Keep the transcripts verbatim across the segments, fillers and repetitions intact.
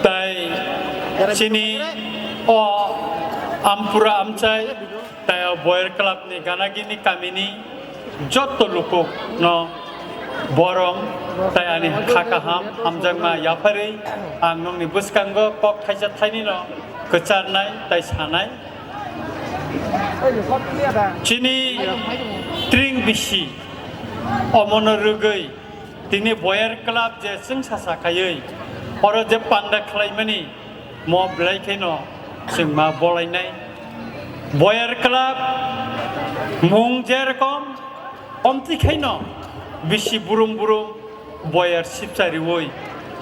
Tai chini o Ampura amchai, tai o Boyer Club ni Ganagini kamini jotto lukuk no borong tai ani kha kaham hamjakma yapharwi ang nokni bwskango kok thaisa thaini no kwcharnai tai sanai. Chini tring bisi omono rwgwi tini Boyer Club je chwngsa sakaiwi oro je panda khlaimani mo belai kheno chwngma bolainai. Boyer Club mung jerokom omtwi khaino bisi burum burum boyer sipchariwi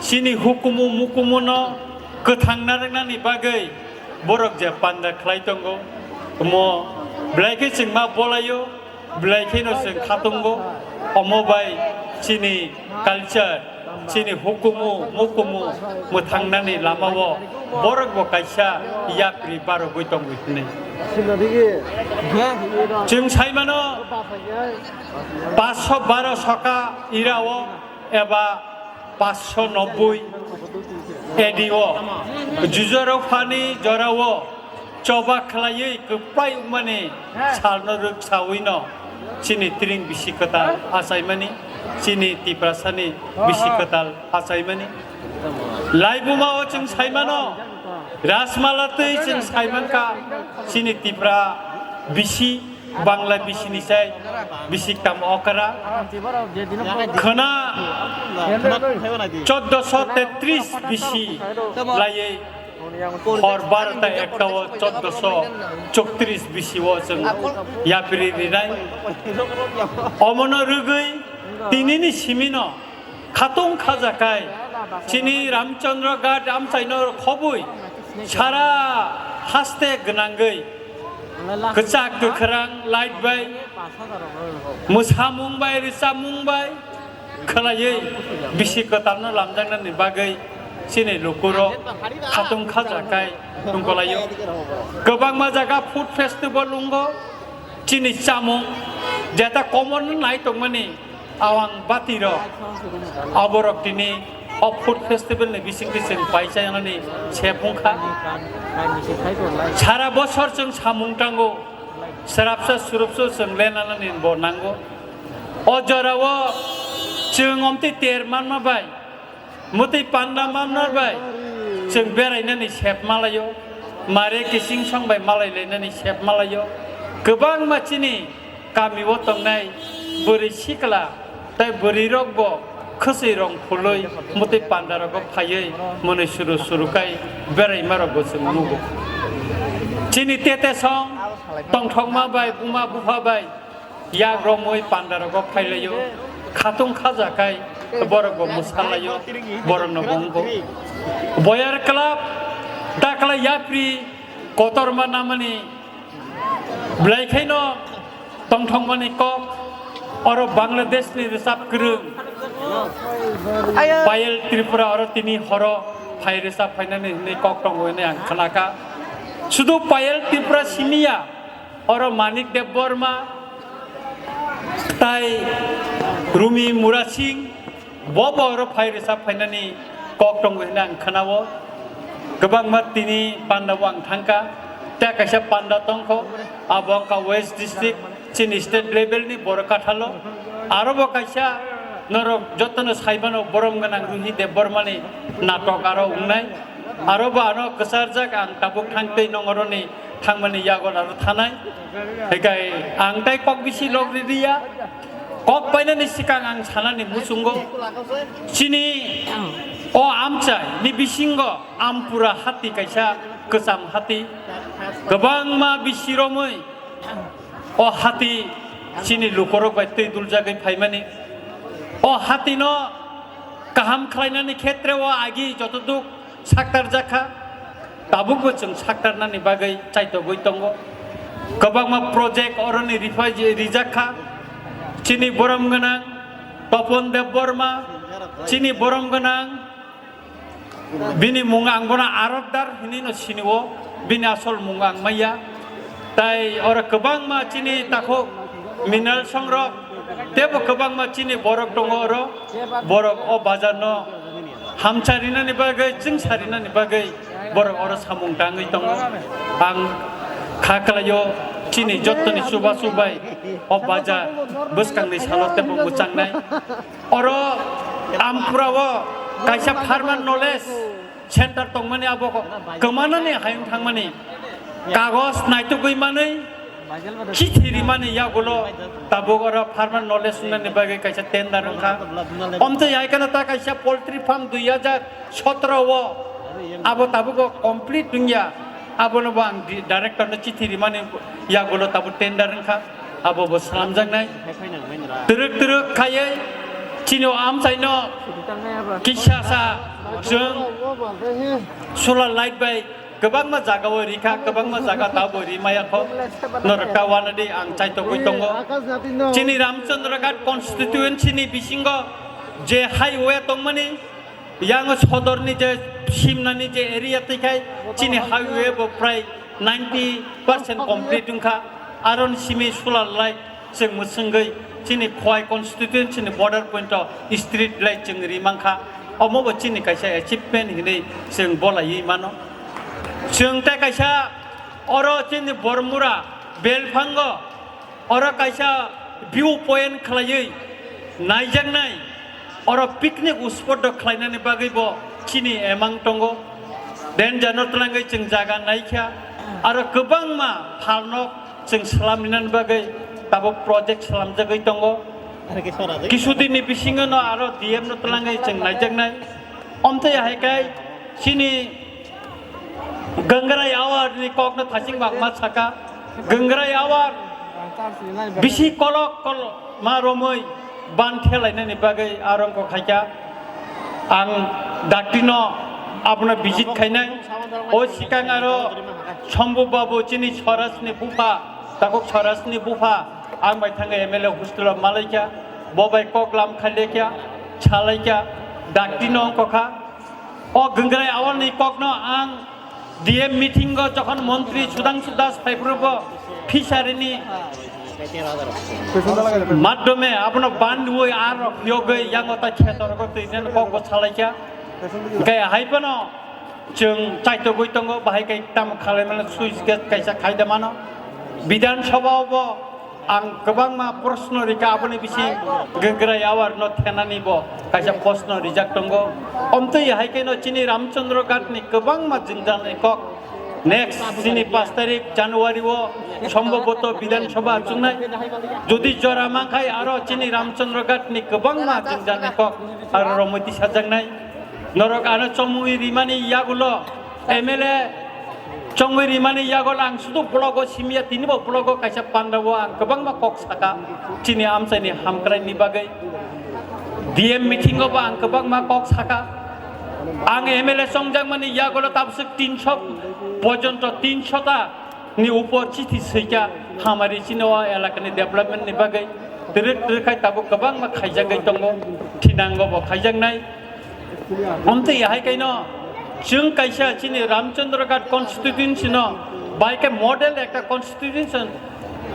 chini hukumu mukumuno kwthang narwknani bagwi borok je panda khlai tongo, omo belai khe chwngma bolaio, belai kheno chwng khatungo, omo bai chini culture, chini hukumu mukumu mwthangnani lamao borok bo kaisa yapri barogwi tongwi hwnwi. Chwng saimano paanch sho baro soka irao eba paanch sho nobboi A D o jujaro phani jorao choba khlaiwi kwplai wngmani salno rwksawino chini tring bisi kwtal achaimani, chini Tiprasani bisi kwtal achaimani. Laibuma o chwng saimano, Rajmala twi chwng saimankha chini Tipra bisi, Bangla bisini sai bisi tamo okra. Khwna choddo sho tetris bisi laiwi hor barota ekta o choddo sho choktris bisi o chwng yapri rinai. Omono rwgwi tinini simino khatung khajakai chini Ramchandra Ghat amchaino khobwi sara haste gwnangwi kwchak kwkhrang light bai mwsamung bai rwchapmung bai khwlaiwi bisi kwtalno lamjaknani bagwi chini lukurok khatung khajakai tongkolaio. Kwbangma jaga food festival wngo, chini chamung jeta common nai tongmani awang bati rok, aborok tini o food festival ni bising bising paisa yanani se phungkha. Sara bosor chwng samung tango, srapsa surupsa chwng lenanani bo nango. O jorao chwng omtwi ter manma bai, mwtwi panda manma bai chwng berainani sep malaio, mare kising song bai malai lainani sep malaio. Kwbangma chini kami o tongnai bwrwi sikla tai bwrwi rok bo khwswi rong phulwi mwtwi panda rogo phaiwi mwnwi suru suru kai beraima rogo chwng nugo. Chini tete song tongthokma bai buma bupha bai yak romwi panda rogo phailaio, khatung khaja kai borok bo mwsalaio, borok no bo wngbo. Boyar Club takla yapri kotorma namani belai khaino tongthokmani kok, oro Bangladesh ni rwchap kwrwng Payal Tripura oro tini horo phai rwchap phainani hinwi kok tongo hinwi ang khnakha. Sudu Payal Tripura simiya, oro Manik Debbarma tai Rumi Mura Singh bo bo oro phai rwchap phainani kok tongo hinwi ang khnao. Kwbangma tini panda o ang thangkha, tei kaisa panda tongkho, abo wngkha West District, chini state level ni borok kathalo. Aro bo kaisa norok jotono saimano borom gwnang Ruhi Debbarma ni natok aro wngnai. Aro bo ano kwcharjak ang tabuk thangtwi nongoroni thangmani yago aro thanai. Hikai ang tai kok bisi log riya. Kok painani sikang ang sanani muchungo. Chini o amchai ni bisingo ampura hati kaisa kwcham hati. Kwbangma bisi romwi o hati chini lukorok bai twi duljagwi phaimani. O hati no kaham khlainani khetre o agi jotoduk saktarjakha, tabukbo chwng saktarnani bagwi chaitogwi tongo. Kwbangma project oroni riphai-, rijakkha. Chini borom gwnang Topon Debbarma, chini borom gwnang, bini mung ang bono Aratdar hinwi no sinio, bini asol mung ang maya. Tai oro kwbangma chini takhuk Minal Songrok, teibo kwbangma chini borok tongo oro, borok o bazar no Hamcharinani bagwi, chwngsarinani bagwi borok oro samung tangwi tongo. Ang kha khlaio chini jottoni chubachu bai o baja bwskangni salo teibo mwchangnai. Oro Ampura o kaisa farmer knowledge center tongmani, abo kwmanani hayung thangmani kagos naitugwi manwi chithi rimani yagulo tabuk oro farmer knowledge wngnani bagwi kaisa tender wngkha. Omtwi hai kheno ta kaisa poultry farm dui hajar sotro o abo tabugo complete wngya, abono bo ang di-, director no chithi rimani yagulo tabuk tender wngkha, abo bo slamjaknai. Twrwk twrwk khaiwi chini o amchaino kisa sa chwng solar light bai kwbangma jaga o rikha, kwbangma jaga tabo rimaya kho. Norok ta wanadi ang chaitogwi tongo. Chini Ramchandra Ghat constituency ni bisingo je highway tongmani, yang sodor ni je simnani je area twikhai chini highway bo prai ninety percent complete wngkha. Aron simi solar light chwng mwswngwi chini Khowai constituency ni border point o street light chwng ri mankha. Omo bo chini kaisa achievement hinwi chwng bolaiwi mano. Chwng tei kaisa oro chini Bormura belphango oro kaisa view point khlaiwi naijaknai, oro picnic spot rok khlainani bagwi bo chini emang tongo. Danger no twlangwi chwng jaga naikha, aro kwbangma phalnok chwng slam rinani bagwi tabuk project slamjagwi tongo. Kisudini bisingo no aro D M no twlangwi chwng naijaknai. Omtwi hai khe chini Gangrai awar ni kok no thaching bangma saka. Gangrai awar bisi kolok kolok ma romwi ban thelainani bagwi arong kok khaikha. Ang dakti no abono visit khainai. O sikang aro Shambhu Babu chini Swaraj ni bupha, Takhuk Swaraj ni bupha, ang bai thangwi M L A hostel o malaikha. Bo bai kok lam khailaikha, salaikha, dakti no wngkha. O Gangrai awal ni kok no ang D M meeting o jokhon montri Sudhangshu Das phaiphuru bo fishery ni madhyome abono bandwi ar yogwi yango ta khetor go twi nen kok bo salaikha. Hwnkhe hai phano chwng chaitogwi tongo, bahai khe tamo khalai mano, switch gate kaisa khai da mano. Bidhan Sabha o bo ang kwbangma proshno rikha, aboni bising Gangrai awar no thenani bo kaisa proshno rijak tongo. Omtwi hai khe no chini Ramchandra Ghat ni kwbangma jwngjal ni kok next chini pash tarik January o sombhoboto Bidhan Sabha achuknai. Jodi jora mankhai aro chini Ramchandra Ghat ni kwbangma jwngjal ni kok aro romwi tisajaknai. Norok ano chongmui rimani yagulo M L A chongwi rimani yagulo ang sudu blogo simiya, tini bo blogo kaisa panda o ang kwbangma kok saka chini amchaini hamkraini bagwi. D M meeting o bo ang kwbangma kok saka. Ang M L A chongjakmani yagulo tabswk tinso porjonto tinso ta ni upor chithi swikha hamari chini o elakani development ni bagwi. Twrwk twrwk khai tabuk kwbangma khaijagwi tongo, thinango bo khaijaknai. Omtwi hai kaino chwng kaisa chini Ramchandra Ghat constituency no bai khe model ekta constituency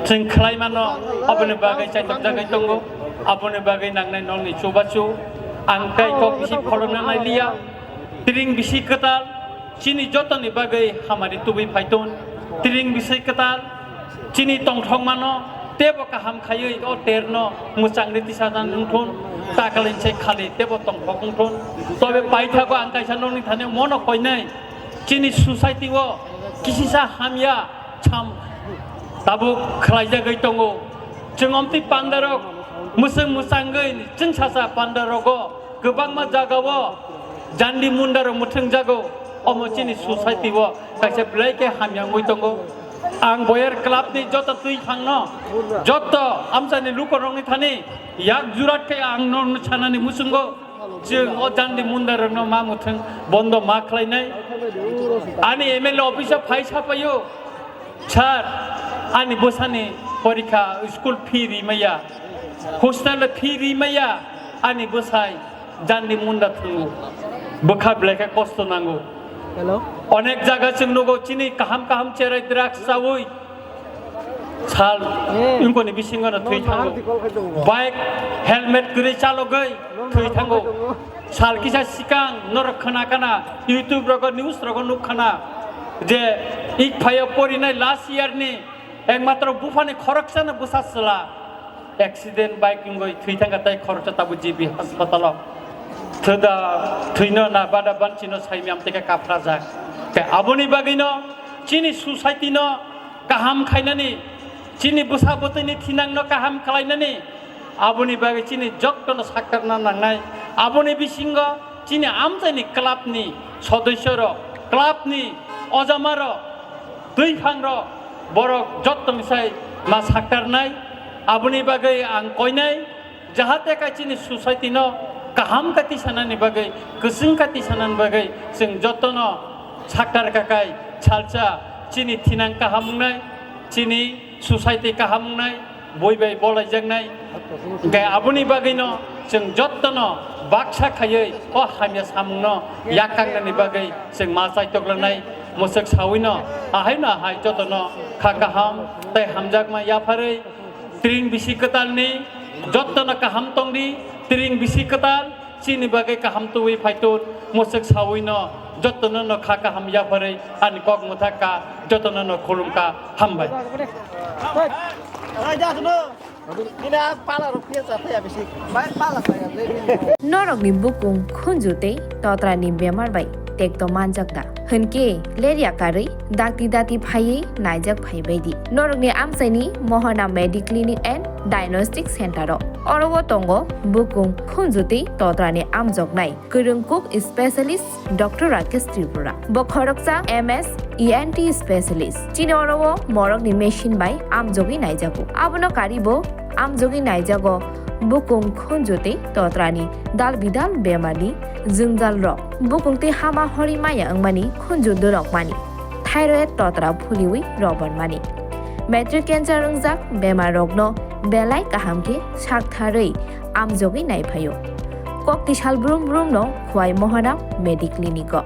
chwng khlai mano, aboni bagwi chaitokjagwi tongo, aboni bagwi nangnai nokni chubachu ang tei kok bisi pholokna nailiya. Tring bisi kwtal chini jotoni bagwi hamari tubui phaiton, tring bisi kwtal chini tongthokmano tebo kaham khaiwi o terno mwchangri tisajan wngthun, takalin se khali tebo tongthok wngthun. Tobe paithago ang kaisa nokni thani mono koinai chini society o kisisa hamya sam tabuk khlaijagwi tongo. Chwng omtwi pandarok mwswng mwchangwi chwng sasa pandarogo kwbangma jagao jandi mundarok mwthwngjago. Omo chini society o kaisa belai khe hamya wngwi tongo. Ang Boyer Club ni joto twi phangno, joto amchani lukorokni thani yak jurat khe ang no sanani muchungo, chwng o jandi mundarokno ma mwthwng bondo ma khlainai. Ani M L A office o phai sapaio, "Sir, ani bwsani porikha, school fee rimaya, hostel fee rimaya, ani bwsai jandi munda thwngo, bwkha belai khe kosto nango." Hello. Onek jaga chwng nugo chini kaham kaham cherai drugs chaui Sal wngkoni bisingo no thwi thango. Bike helmet kwrwi chalogwi thwi thango. Sal kisa sikang norok khna kana, YouTube rogo, news rogo nuk khna je ik phaio porinai last year ni ekmatro buphani khoroksano bwsa chwla accident bike wngwi thwi thangkha tei khoroksa tabuk G B hospitalo. Thwda thwino na bada banchino saimyam teke kaphrajak. Tei aboni bagwino chini society no kaham khainani, chini bwsa bwtwini thinangno kaham khlainani, aboni bagwi chini jottono saktarna nangnai. Aboni bisingo chini amchaini clubni sodosyorok, clubni ojamarok, twiphangrok, borok jottoni sai ma saktarnai. Aboni bagwi ang koinai, jahate kai chini society no kaham kati sanani bagwi, kwchwng kati sanani bagwi chwng jotono saktar kakai salsa chini thinang kaham wngnai, chini society kaham wngnai, bui bai bolaijaknai. Hwnkhe aboni bagwino chwng jotono baksa khaiwi o hamya samungno yakangnani bagwi chwng ma chaitoklanai. Mwswk sawino ahaino ahai jotono kha kaham tei hamjakma yapharwi Tring bisi kwtalni jotono kaham tongdi, tring bisi kwtal chini bagwi kaham tubui phaitut, mwswk sawino jotono no kha kaham yapharwi ani kok mwthakka, jotono no khulumkha, hambai. Norokni bukung khunju tei totrani bemar bai tekto manjak da? Hwnkhe lerya karwi dakti dati phaiwi naijak phaibaidi norokni amchaini Mohana Mediclinic and Diagnostic Center o. Oro o tongo bukung khunju tei totrani amjoknai kwrwng kuk specialist Doctor Rakesh Tripura. Bo khoroksa M S E N T specialist. Chini oro o morokni machine bai amjogwi naijago. Abono kari bo amjogwi naijago bukung khunju tei totrani dal bidal bemarni jwngjal rok. Bukung tei hama hori maya wngmani khunju dwrokmani, thyroid totra phuliwi robormani, matric cancer wngjak bemar rokno belai kaham khe saktharwi amjogwi naiphaio. Kokti sal brum brum no Khwai Mohana Mediclinic o.